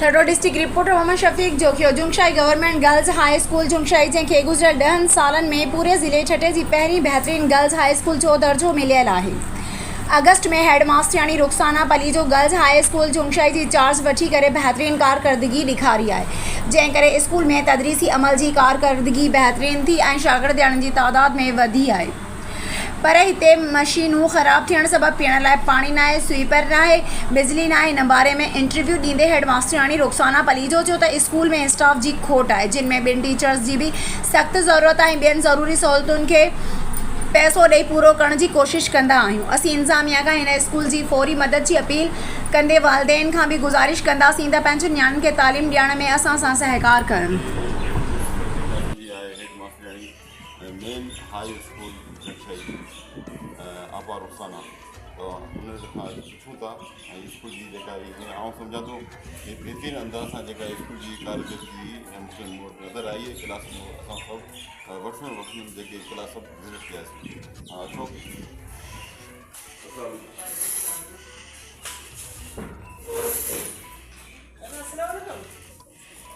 Thatta district reporter Muhammad Shafiq Jokhio, Jungshahi government girls high school Jungshahi جنهن کي گذريل ڏهن سالن ۾ پوري ضلعي ٺٽي جي پهرين بهترين گرلز هاء اسڪول جو درجو مليل آهي. آگسٽ ۾ هيڊ ماسترياڻي Rukhsana Palijo girls high school Jungshahi جي چارج وٺي ڪري بهترين ڪارڪردگي ڏيکاري آهي جنهن ڪري اسڪول ۾ تدريسي عمل جي ڪارڪردگي بهترين ٿي ۽ شاگردياڻين جي تعداد ۾ وڌي آهي. پر هتي مشينون خراب ٿيڻ سبب پيئڻ لاء پاڻي ناهي، سوئيپر ناهي، بجلي ناهي، ان باري ۾ انٽرويو ڏيندي هيڊ ماسترياڻي رخسانه پليجو چيو ته اسڪول ۾ اسٽاف جي کوٽ آهي جن ۾ ٻن ٽيچرز جي به سخت ضرورت آهي ۽ ٻين ضروري سهولتن کي پئسو ڏئي پورو ڪرڻ جي ڪوشش ڪندا آهيون اسين انتظاميا کان هن اسڪول جي فوري مدد جي اپيل ڪندي والدين کان به گذارش ڪنداسين ته پنهنجن نياڻين کي تعليم ڏيڻ ۾ اسان سان سهڪار ڪرن. جي آهي هيڊ ماسترياڻي مين هاء اسڪول جنگشاهي آپا رخسانه ته ان کان پڇون ٿا ۽ اسڪول جي جيڪا هي آئون سمجهان ٿو هي بهترين انداز سان جيڪا اسڪول جي ڪارڪردگي مون کي نظر آئي آهي ڪلاس ۾ اسان سڀ وٺڻ وٺڻ جيڪي ڪلاس سڀ وزٽ ڪياسين ها اچو.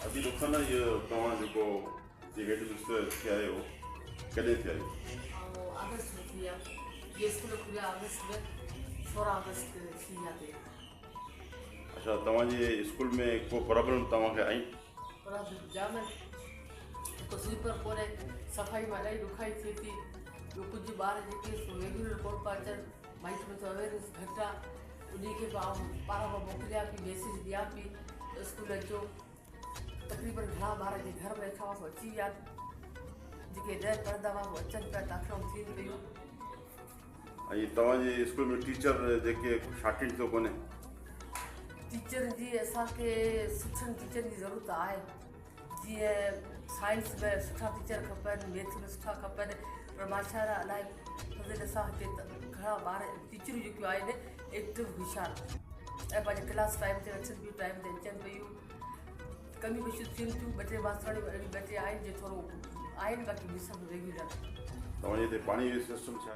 ادي رخسانه اهو توهان جيڪو جي هيڊ مسٽر ٿيا آهيو ڪڏهن ٿيا آهيو؟ آئون آگسٽ ۾ ٿي آهيان جي اسڪول کليا آگسٽ ۾ 16 آگسٽ تي ٿي آهيان تي. اڇا توهان جي اسڪول ۾ ڪو پرابلم توهان کي آئي؟ پرابلم جام آهن هڪ سوئيپر ڪونهي صفائي ۾ الاهي ڏکائي ٿئي ٿي ٻيو ڪجهه ٻار جيڪي سو ريگيولر ڪونه پيا اچن مائٽ ۾ ٿورو اويرنس گهٽ آهي انهي کي به آئون پاران کان موڪليان پئي ميسيج ڏيان پئي ته اسڪول اچو تقريبن گهڻا ٻار جي گهر ۾ ويٺا هئا سو اچي ويا جيڪي نه پڙهندا هئا سو اچن پيا داخلائون ٿين پيون. ۽ توهان جي اسڪول ۾ ٽيچر جيڪي شارٽيج ٿيو ڪونهي؟ ٽيچرن جي اسان کي سٺن ٽيچرن جي ضرورت آهي جيئن سائنس ۾ سٺا ٽيچر کپن ميٿ ۾ سٺا کپن پر ماشاء الله الاهي فضل سان هتي گهڻا ٻار ٽيچرون جيڪيون آهن ايڪٽو هوشيار ۽ پنهنجي ڪلاس ٽائيم تي اچن پيون ٽائيم تي اچن پيون ڪميون پيشيون ٿين ٿيون ٻه ٽي ماستراڻيون اهڙيون ٻه ٽي آهن جي ٿورو آهن باقي ٻيو سڀ ريگيولر. توهان جي هتي پاڻي جو سسٽم ڇا آهي؟